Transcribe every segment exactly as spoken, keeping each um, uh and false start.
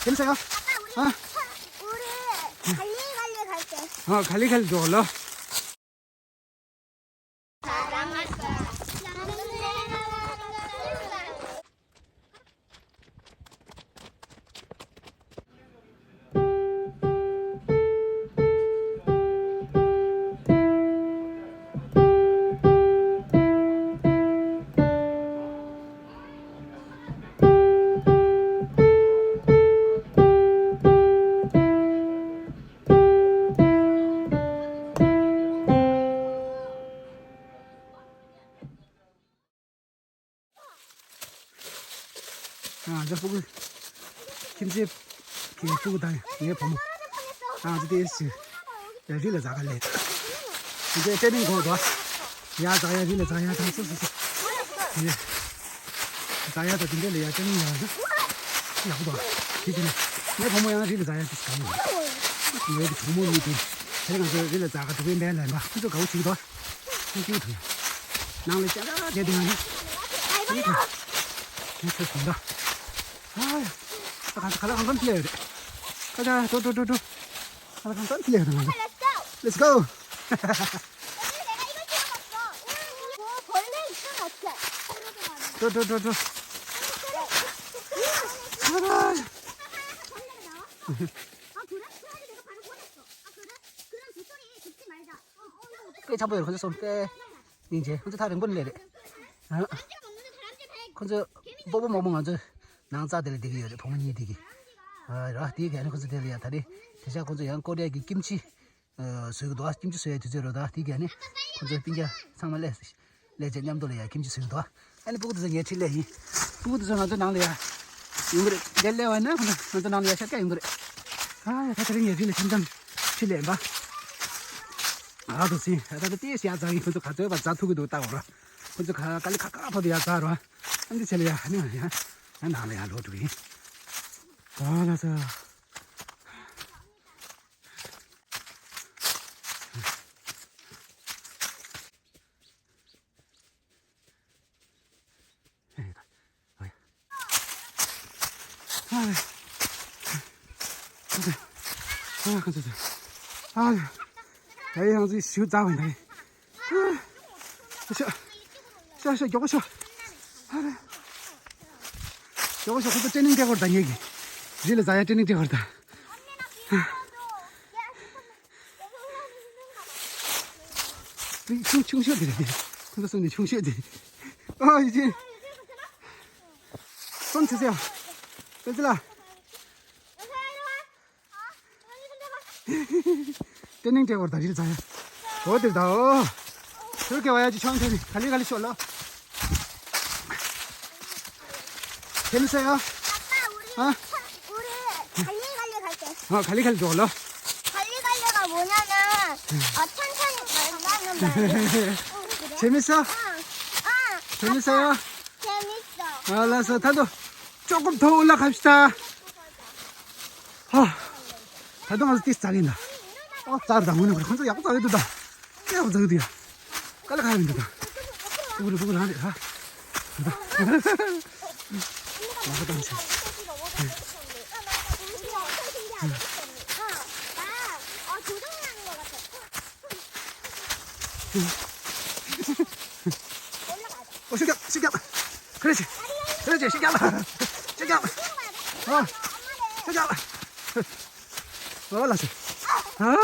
재밌어요? 아빠, 우리 어? 천- 우리 갈리갈리 갈 때. 어, 갈리갈리 놀러. ཨ་ད་སྤུ་གུ། ཁྱིམ་མཚེས་ཀྱི་སྤུ་གུ་དང་ངའི་བུ་མོ། ཨ་ད་དེ་སི། ཡ་རི་ལ་ཟ་ག་ལས། འདི་ཏྲེ་ནིང་གོ་དོ། ཡ་ཟ་ཡ་རི་ལ་ཟ་ཡ་དང་སུ་སུ་སུ། ཡ་ཟ་ཡ་དང་དེ་འདྲ་ལ་ཡ་ཏྲེ་ནིང་ཡ་ཟ། ཡག་པོ་དང་། དེ་བྱས་ནས་ངའི་བུ་མོ་ཡང་རི་ལ་ཟ་ཡ་དེ་དགའ་བོ། ངའི་གྲོགས་མོ་གཉིས་དེ། དེ་ང་ཚོ་རི་ལ་ཟ་ག་འགྲོ་གི་མེད་ལབ་པ་ཁོ་ཚོ་དགའ་བོ་བྱེད་ཀྱི་འདུག་ཁོང་སྐྱིད་པོ་འདུག་ནང་ལ་སྐྱ་ར་བསྡད་འདུག་ང་ནི། ཁོང་ཚོ་གང་འདྲ། ཨ་ཡ། ད་གང་ཁ་ལག་གང་འཚམ་ཅི་ལས་ཡོད་རེད། ཁ་ཆ་འགྲོ་འགྲོ་འགྲོ་འགྲོ། ཁ་ལག་གང་འཚམ་ཅི་ལས་ཡོད་རེད་ང་ཚོ། Let's go. འགྲོ་འགྲོ་འགྲོ་འགྲོ། ཨ་ར། དཔེ་འཇམ་པོ་ཡོད་རེད་ཁོ་ཚོ་གསུམ་དཔེ། སྙིང་རྗེ། ཁོ་ཚོ་ཐག་རིང་པོ་ནས་སླེབས་རེད། ཨ། ཁོ་ཚོ་སྤོ་བོ་མང་པོ་ང་ཚོ་ནང་རྩ་དེ་ལ་བསྡད་ཀྱི་ཡོད་རེད། བུ་མོ་གཉིས་བསྡད་ཀྱི། ཨ་ར་དེའི་ག་ནས་ཁོ་ཚོ་དེ་ལ་ཡ་ད་རེས་དེ་ཤག་ཁོ་ཚོ་ཡང་ཀོ་རི་ཡ་གི་ཀིམ་ཅི་ཨ་བཟོས་ཀྱི་འདུག་ཨ་ཀིམ་ཅི་བཟོས་ཡ་དུས་ཚོད་རེད་ད། དེའི་ག་ནས་ཁོ་ཚོ་སྤུན་ཀྱག་ཚང་མ་སླེབས་སླེབས་བྱས་མཉམ་དུ་ལ་ཡ་ཀིམ་ཅི་བཟོས་ཀྱི་འདུག་ཨ་ནི་སྤུ་གུ་དེ་ཚོ་ངའི་འཁྲིས་ལ་ཡིན། སྤུ་གུ་དེ་ཚོ་ང་ཚོ་ནང་ལ་ཡ་ཡོང་གི་རེད། འདིར་སླེབས་པ་ན་ཁོ་ཚོ་ང་ཚོ་ནང་ལ་ཡ་ཤར་ཀ་ཡོང་གི་རེད། ཨ་ཡ་ད་དེ་རིང་ངའི་འཁྲིས་ལ་འཆམ་འཆམ་འཁྲིས་ལ་ཡིན་པ། ཨ་དུ་སི་ཨ་ད་ད་ཏེ་ཤ་ཛ་ཡིན། ཁོ་ཚོ་ག་ཚོད་པ་ཛ་ཐུག་གི་འདུག་ལྟ་འོ་ར། ཁོ་ཚོ་ག་ག་ལེ་ཁ་ཁ་ཐོ་དེ་ཡ་ཛ་ར། ཨ་འདི་ཆེ་ལ་ཡ་ཨ་ནི་ཡ་ཡ་ནང་ལ་ཡ་ལོ་འགྲོ་ཡིན། ད་ལ་ས། ཨ་ཡ། ད་ཡང་ཚིག་ཞུ་ཙ་བ་ཡིན་ད། ཤ་ཤ་ཤ་མགྱོགས་པོ་ཤོག་ཨ་རེ། མགྱོགས་པོ་ཤོག་ཁོ་ཚོ་ཊེ་ནིང་སྤྲད་དགོས་རེད་ད་ངེད་ཀྱིས། རི་ལ་ཛ་ཡ་ཊེ་ནིང་སྤྲད་དགོས་རེད་ད། ཆུང་ཆུང་ཤོས་དེ་རེད། ཁོ་ཚོ་གསུམ་ནས་ཆུང་ཤོས་དེ། ཨ་ཡི་ཅིན། སོན་ཆེ་ཟེར་ཡ། པན་ཙི་ལ། ཏེ་ནིང་ཏེ་བར་ད་རིལ་ཚ་ཡ། འོ་དེ་ད་འོ། ཁྱོད་ཀྱི་བ་ཡ་ཅི་ཆང་ཐོན་ནི་ག་ལེ་ག་ལེ་ཤོག་ལོ། 재밌어요? 아빠, 우리, 어? 우리 갈리갈리 갈 때. 어, 갈리갈리 놀러? 갈리갈리가 뭐냐면, 어, 천천히 가는 말이야. 어, 그래? 재밌어? 어, 어, 재밌어요? 아빠, 재밌어. 알았어. 다들 조금 더 올라갑시다. ཨ། ད་དུང་ང་ཚོ་ཏིས་ཙག་ཡིན་ད། ཨོ་ཙག་རེད་ད། ངོ་ནས་ཁོ་ཚོ་ཡག་པོ་ཙག་ཡོད་འདུག་ད། ཡག་པོ་ཙག་ཡོད་འདུག་ཡ། དཀའ་ལས་ཁག་ཡོད་འདུག་ད། སྤུ་གུ་རེད་སྤུ་གུ་རང་རེད་ཧ། ལག་པ་བཏང་ཆོག་ཨོ་ཤུགས་རྒྱབ་ཤུགས་རྒྱབ། ཁ་རེ་བྱེད། ཁ་རེ་བྱེད་ཤུགས་རྒྱབ། ཤུགས་རྒྱབ། ཨ། ཤུགས་རྒྱབ། ཨོ་ལགས་སོ། ཨ།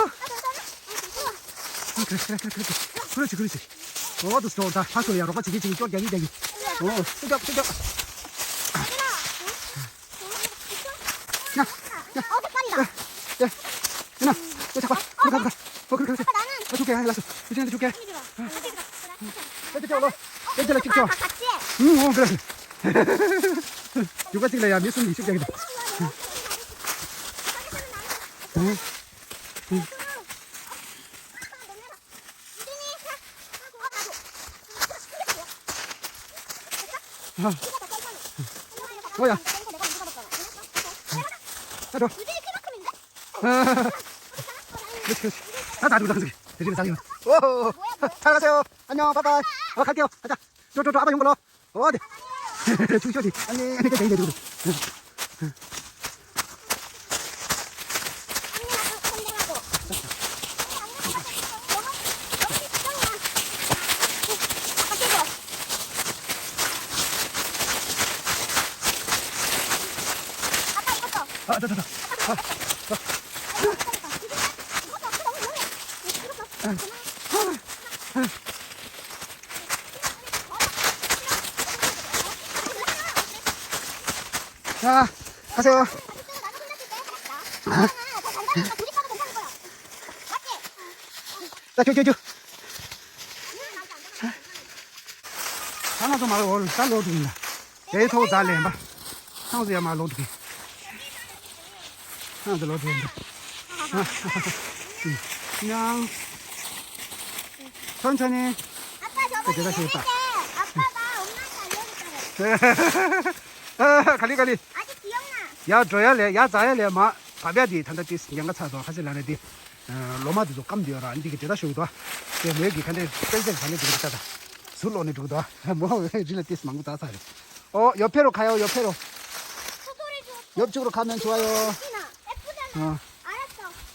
ཁ་རེ་ཁ་རེ་ཁ་རེ་ཁ་རེ་བྱེད། ཁ་རེ་བྱེད་ཁ་རེ་བྱེད། ཨོ་དུ་སོ་ད་ཕ་སོ་ཡ་རོགས་པ་བྱེད་ཀྱི་བྱེད་ཀྱི་སྐྱོར་རྒྱག་གི་རྒྱག་གི། ཨོ་ཤུགས་རྒྱབ་ཤུགས་རྒྱབ། ཡ། ཡ། ཡ། ཡ། ཡ། ཡ། ཆག་པ། ཁུར་ཁ་ཁུར་ཁ། ཁུར་ཁ་ཁུར་ཁ། ཨ་ཆུ་ཁེ་ཡ་ལ་སོ། ཁུར་ཁ་ཁུར་ཁ། ཨ་ཆུ་ཁེ་ལོ། ཨ་ཆུ་ཁེ་ལོ། ཨ་ཆུ་ཁེ་ལོ། ཨུ་ཨོ་ཁུར་ཁ། ཡུ་ག་ཅིག་ལ་ཡ་མི་སུ་ཡི་ཤུགས་རྒྱག་གི་འདུག་ཨ། ཨོ་ཡ། ཨ་འགྲོ། ཨ། ཨ། ད་ད་འགྲོ་ད་འགྲོ། དེ་རིང་ད་ཡོད། ཨོ། ཐར་ག་ཚོད། ཨ་ཉོ། བཱའི་བཱའི། ཨོ་ཁ་ཀྱོ། ཨ་ད། འགྲོ་འགྲོ་འགྲོ། ཨ་པ་ཡོང་གོ་ལོ། ཨོ་དེ། ཆུ་ཤོད་དེ། ཨ་ནི་ཨ་ནི་ཀ་ཀ་ཡིན་དེ་འགྲོ། 아, 자, 자, 자. 아, 자. 자, 가세요. 자, 쭉, 쭉, 쭉. 하나도 말 올, 다 넣어줍니다. 데이터 다 내, 봐. 상수야, 말 넣어줄게. 하나도 넣어도 된다. 그냥 천천히. 아빠, 저거 그때 다시 해봐. 아빠가 엄마한테 알려줬다고. 아, 갈리, 갈리. 아직 기억나. 야, 줘야 돼. 야, 자야 돼. 마, 밥이야 돼. 단다 띠. 냥 같이 하자. 하지 않아야 돼. ལོ་མ་དེ་ཚོ་སྐམ་དེ་ཡོད་ར། འདི་གི་དེ་ད་ཞུགས་དོ། དེ་མོས་ཀྱི་ཁ་འདྲེ་དཔེ་ཆ་ཁ་འདྲེ་འགྲིག་ད་ད། ཟུར་ལོག་ནས་འགྲིག་དོ། མོ་རི་ལ་ཏིས་མང་པོ་ད་ཚར་རེད། ཨོ་ཡོ་ཕེ་རོ་ཁ་ཡོ་ཡོ་ཕེ་རོ། ཡོ་བཅུག་རོ་ཁ་མན་ཆུ་ཨ་ཡོ། ཨ།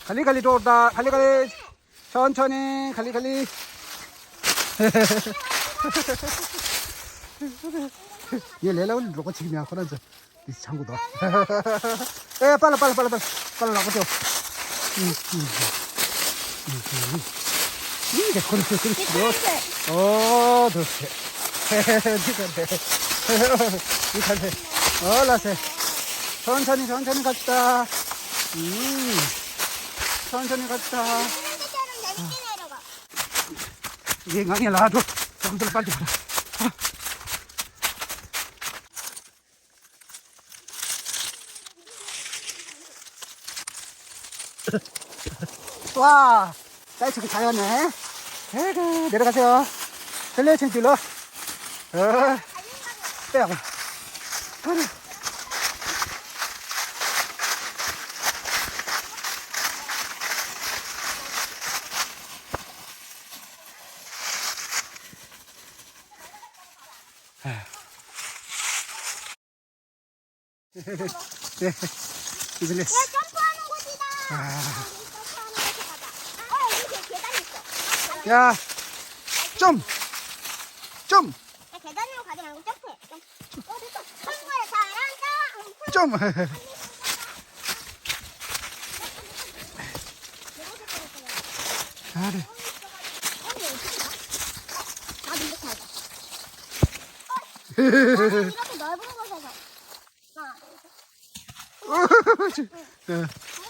ཁ་ལི་ཁ་ལི་ཏོར་ད་ཁ་ལི་ཁ་ལི། ཆོན་ཆོན་ནི་ཁ་ལི་ཁ་ལི། ངས་ལས་སླ་བོ་ལ་འགྲོ་གོ་ཅིག་མེད་ཁོ་རང་ཚོ། དེ་ཆང་གོ་དོ། ཨེ་པ་ལ་པ་ལ་པ་ལ་པ་ལ་པ་ལ་ལག་པ་ཅོ། ཡིན་དེ་ཁོ་རང་ཚོ་ཁོ་རང་ཚོ། ཨོ་དོ་ཤེ། འདི་ག་འདི་ག་འདི། ཨོ་ལ་སེ། ཆོན་ཆོན་ནི་ཆོན་ཆོན་ནི་ཁ་ཏ། ཆོན་ཆོན་ནི་ཁ་ཏ། ངས་ང་ངས་ལ་འགྲོ། ཁོང་ཚོ་ལ་པར་འགྲོ། ཝ། ད་ཆུ་གི་ཆ་ཡོད་ནས། ཧེ་གི་འདིར་ག་ཚོད་ཡོད། དེ་ལས་ཆེན་གྱི་ལོ། ཨ། ཏེ་ཡག་པ། 네. 이제 야, 점프하는 곳이다. 아. 점프하는 곳에 가자. 어, 여기 계- 계단 있어. 야, 점, 점, 야, 계단으로 가지 말고 점프해. 점. 어, 됐어. 한 거야, 다. 점. 아, 네. 아, 근데 잘 봐. 이렇게 넓은 곳에서. 어,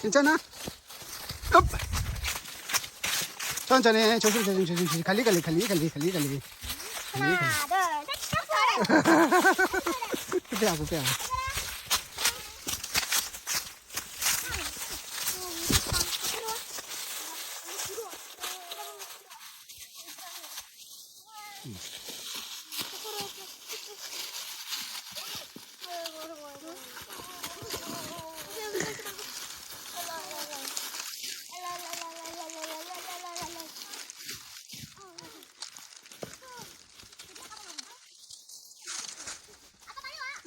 괜찮아? 업. 천천히, 조심, 조심, 조심, 조심. 갈리, 갈리, 갈리, 갈리, 갈리, 갈리. 하나, 둘, 셋. 그때 하고, 그때 하고.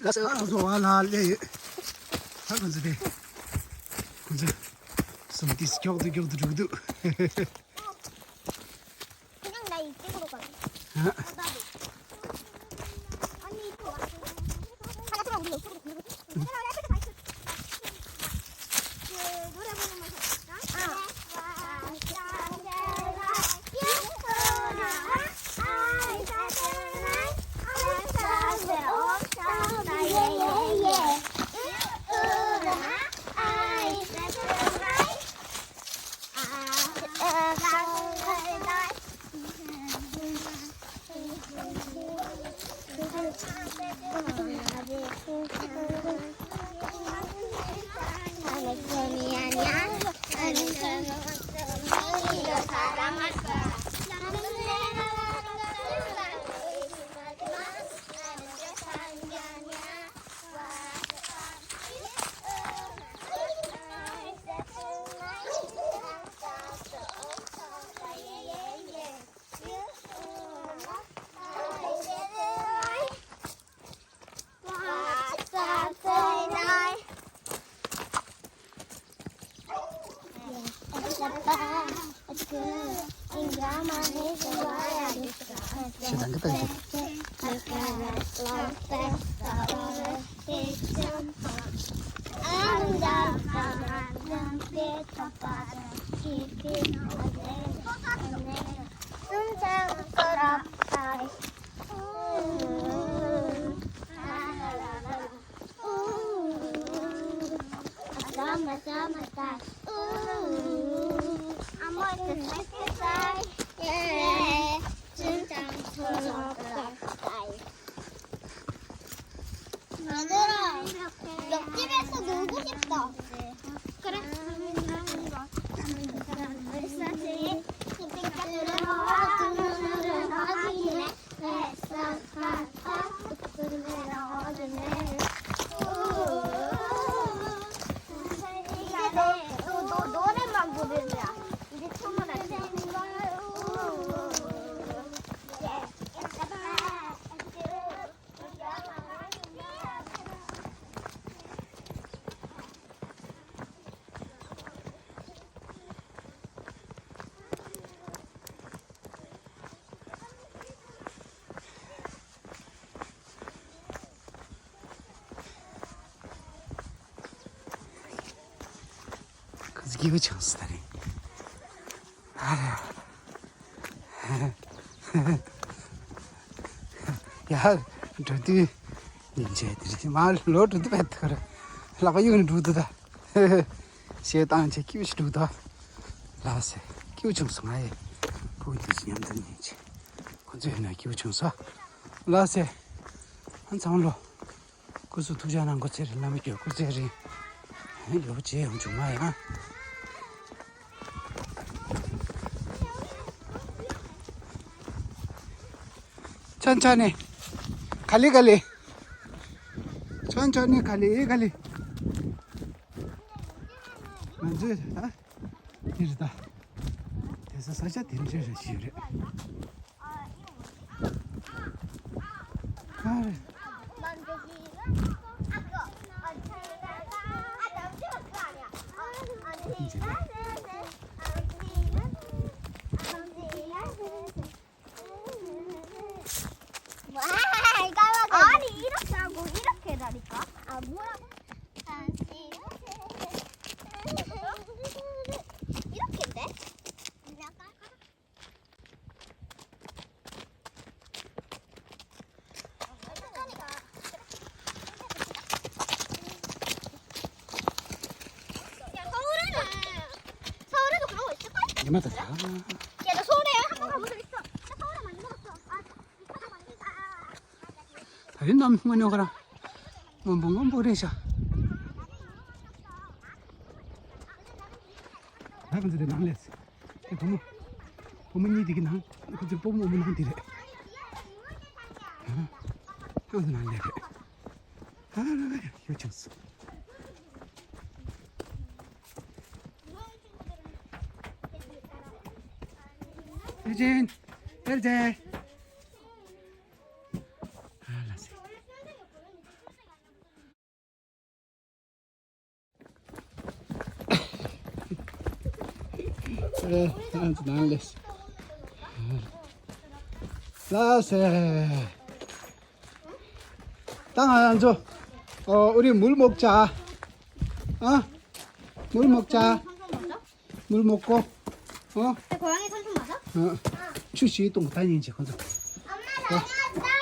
ལགས་སོ། ཁོང་ཚོ་བ་ལ་སླེབས་ཡོད། ད་ཁོང་ཚོ་དེ། ཁོང་ཚོ་གསུམ་དེ་མགྱོགས་དུ་མགྱོགས་དུ་འགྲོ་གི་འདུག། 그냥 나 이쪽으로 가. 어? 언니 이쪽 와. 가자, 우리 이쪽으로. 그 노래 부르면서. 아. 얘들아, 옆집에서 놀고 싶다. 그래. 이제 너, 너, 너 노래만 부르자. 이제 춤을 할 거야. ཁོ་ཚོ་སྐྱིད་པོ་བྱུང་སོང་ད་རེད། ཨ་རེ། ཡ། འགྲོ་དུས་ཉིན་བྱས་དེ་རེད། མ་ལོ་འགྲོ་དུས་བས་ཐག་རེད། ལག་པ་གཡུག་ནས་འགྲོ་དུས་ད། ཞེ་སྡང་བྱས་སྐྱིད་པོ་ཞིག་འགྲོ་ད། ལགས་སེ། སྐྱིད་པོ་བྱུང་སོང་། ང་ཡི་བུ་འདི་ཚོ་མཉམ་དུ་ཉིན་བྱས། ཁོ་ཚོ་ཡོད་ན་སྐྱིད་པོ་བྱུང་སོང་། ལགས་སེ། ཨ་ཚང་ལོ། སྐུ་གཟུགས་ཐུགས་ཅག་གནང་། སྐུ་ཚེ་རིང་། བླ་མ་མཆོག་སྐུ་ཚེ་རིང་། ཡོ་བྱེད་ཡོང་བྱུང་མ་ཡང་། ཆོན་ཆོན་ནི། ག་ལེ་ག་ལེ། ཆོན་ཆོན་ནི་ག་ལེ་ག་ལེ། ང་ཚོས་ད། དེ་རེད་ད། དེ་ས་ས་ཆ་དེ་འདྲ་རེད་ཞིག་རེད། ཨ་རེ། 와, 이거 봐. 아니, 이렇게 하고 이렇게 다니까? 아, 뭐라고? 이렇게 돼? 야, 서울에는, 서울에도 그런 거 있을걸? 이마다 다. 야, 나 서울에 한번 가본 적 있어. 나 서울에 많이 가봤어. 아, ད་ཡིན་ནམ་དངོས་གནས་ཁོ་རང་སྔོན་པོ་སྔོན་པོ་རེད་ཤག་ད་ཁོ་ཚོ་དེ་ནང་སླེབས། དེ་བུ་མོ། བུ་མོ་གཉིས་དེ་གི་ནང་། ཁོ་ཚོའི་སྤོ་བོ་སྤོ་མོ་ནང་དེ་རེད། ཨ་ཁོ་ཚོ་ནང་སླེབས་རེད། ཨ་ལ་ལ་ཡོད་ཀྱང་སུ། ཨེ་ཅན། ཨེ་ཅན། ཨ་ལ་སེ། ཨེ། ཨ་ནི་ནང་ལས། ལགས་སེ། ད་ང་ཚོ། ཨོ། ཨུ་རི་མུལ་མོག་ཅ། ཨ། མུལ་མོག་ཅ། 물 먹고. 어? 근데 고양이 삼촌 맞아? 어. 추시 또 못하니 이제 거기서. 엄마 다녀왔어.